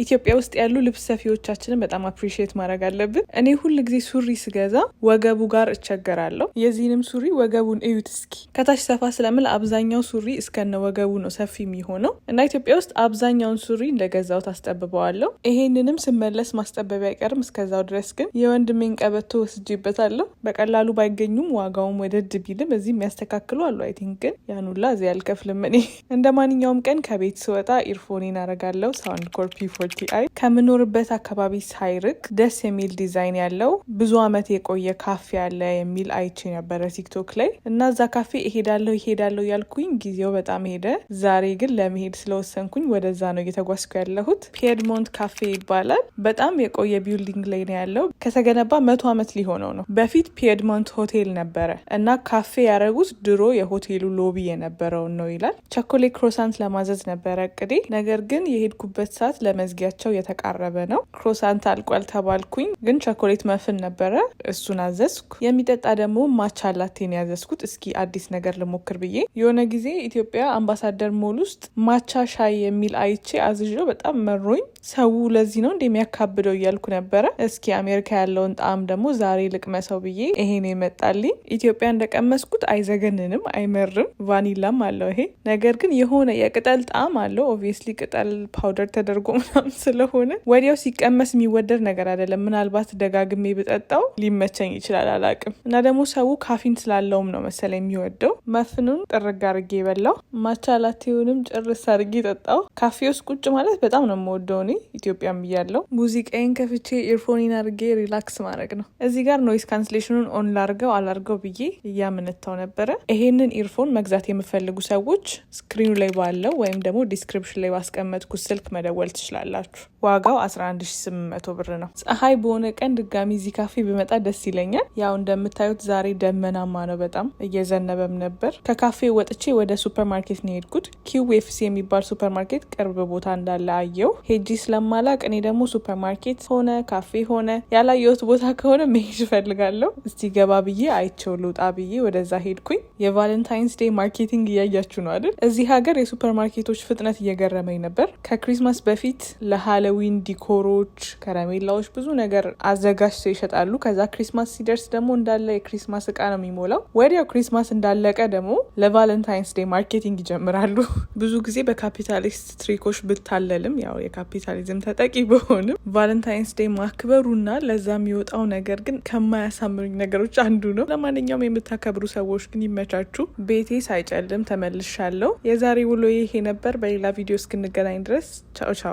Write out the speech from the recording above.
ኢትዮጵያ ውስጥ ያሉ ልብስ ሰፊዎቻችንን በጣም appreciate ማድረግ አለብን። እኔ ሁል ጊዜ ሱሪ ስገዛ ወገቡ ጋር እቸገራለሁ። የዚህንም ሱሪ ወገቡን እዩት እስኪ። ከታች ሰፋ ስለምል አብዛኛው ሱሪ እስከነ ወገቡ ነው ሰፊ የሚሆነው እና ኢትዮጵያ ውስጥ አብዛኛውን ሱሪ እንደገዛው ታስጠብበዋለሁ። ይሄንንም ስመለስ ማስጠበቢያ አይቀርም። እስከዛው ድረስ ግን የወንድሜን ቀበቶ ወስጄበታለሁ። በቀላሉ ባይገኙም ዋጋውም ወደድ ቢልም እዚህ የሚያስተካክሉ አሉ። I think ግን ያን ሁላ እዚህ አልከፍልም። እኔ እንደ ማንኛውም ቀን ከቤት ስወጣ earphone ኤን አረጋለሁ። Soundcore P40i። ከምኖርበት አካባቢ ሳይርቅ ደስ የሚል ዲዛይን ያለው ብዙ አመት የቆየ ካፌ አለ የሚል አይቼ ነበረ ቲክቶክ ላይ እና እዛ ካፌ እሄዳለሁ እሄዳለሁ ያልኩኝ ጊዜው በጣም ሄደ። ዛሬ ግን ለመሄድ ስለወሰንኩኝ ወደዛ ነው እየተጓዝኩ ያለሁት። Piedmont ካፌ ይባላል። በጣም የቆየ building ላይ ነው ያለው። ከተገነባ 100 ዓመት ሊሆነው ነው። በፊት Piedmont ሆቴል ነበረ እና ካፌ ያደረጉት ድሮ የሆቴሉ lobby የነበረውን ነው ይላል። Chocolate croissant ለማዘዝ ነበረ እቅዴ። ነገር ግን የሄድኩበት ሰዓት ለመዝጊያቸው የተቃረበ ነው። Croissant አልቋል ተባልኩኝ። ግን chocolate muffin ነበረ፣ እሱን አዘዝኩ። የሚጠጣ ደግሞ matcha latte ን ያዘዝኩት። እስኪ አዲስ ነገር ልሞክር ብዬ። የሆነ ጊዜ ኢትዮጵያ አምባሳደር ሞል ውስጥ matcha ሻይ የሚል አይቼ አዝዤው በጣም መሮኝ፣ ሰው ለዚህ ነው እንደሚያካብደው እያልኩ ነበረ። እስኪ አሜሪካ ያለውን ጣዕም ደግሞ ዛሬ ልቅመሰው ብዬ ይሄን የመጣልኝ። ኢትዮጵያ እንደቀመስኩት አይዘገንንም፣ አይመርም፣ ቫኒላም አለው ይሄ ነገር ግን የሆነ የቅጠል ጣዕም አለው። Obviously ቅጠል powder ተደርጎ ምናምን ስለሆነ ወዲያው ሲቀመስ የሚወደድ ነገር አይደለም። ምናልባት ደጋግሜ ብጠጣው ሊመቸኝ ይችላል፣ አላቅም። እና ደግሞ ሰው ካፊን ስላለውም ነው መሰለኝ የሚወደው። Muffin ኑን ጥርግ አርጌ በላው፣ matcha latte ውንም ጭርስ አርጌ ጠጣው። ካፌ ውስጥ ቁጭ ማለት በጣም ነው የምወደው እኔ ኢትዮጵያም እያለው። ሙዚቃዬን ከፍቼ earphone ኤን አርጌ relax ማድረግ ነው። እዚህ ጋር noise cancellation ኑን on ላርገው አላርገው ብዬ እያመነታው ነበረ። ይሄንን earphone መግዛት የምትፈልጉ ሰዎች screen ኑ ላይ ባለው ወይም ደግሞ description ላይ ባስቀመጥኩት ስልክ መደወል ትችላላችሁ። ዋጋው 11,800 ብር ነው። ፀሐይ በሆነ ቀን ድጋሚ እዚህ ካፌ ብመጣ ደስ ይለኛል። ያው እንደምታዩት ዛሬ ደመናማ ነው፣ በጣም እየዘነበም ነበር። ከካፌ ወጥቼ ወደ ሱፐር ማርኬት ነው የሄድኩት። QFC የሚባል ሱፐር ማርኬት ቅርብ ቦታ እንዳለ አየው። ሄጂ ስለማላቅ እኔ ደግሞ ሱፐር ማርኬት ሆነ ካፌ ሆነ ያላየሁት ቦታ ከሆነ መሄድ እፈልጋለሁ። እስቲ ገባ ብዬ አይቼው ልውጣ ብዬ ወደዛ ሄድኩኝ። የ Valentine's Day marketing እያያችሁ ነው አይደል? እዚህ ሀገር የሱፐር ማርኬቶች ፍጥነት እየገረመኝ ነበር። ከ Christmas በፊት ለ Halloween decor ኦች፣ ከረሜላዎች፣ ብዙ ነገር አዘጋጅተው ይሸጣሉ። ከዛ Christmas ሲደርስ ደግሞ እንዳለ የ Christmas እቃ ነው የሚሞላው። ወዲያው Christmas እንዳለቀ ደግሞ ለ Valentine's Day marketing ይጀምራሉ። ብዙ ጊዜ በ capitalist trick ኦች ብታለልም፣ ያው የካፒታሊዝም ተጠቂ ብሆንም፣ Valentine's Day ማክበሩና ለዛ የሚወጣው ነገር ግን ከማያሳምኑኝ ነገሮች አንዱ ነው። ለማንኛውም የምታከብሩ ሰዎች ግን ይመቻችሁ። ቤቴ ሳይጨልም ተመልሻለሁ። የዛሬ ውሎ ይሄ ነበር። በሌላ ቪዲዮ እስክንገናኝ ድረስ ቻው ቻው።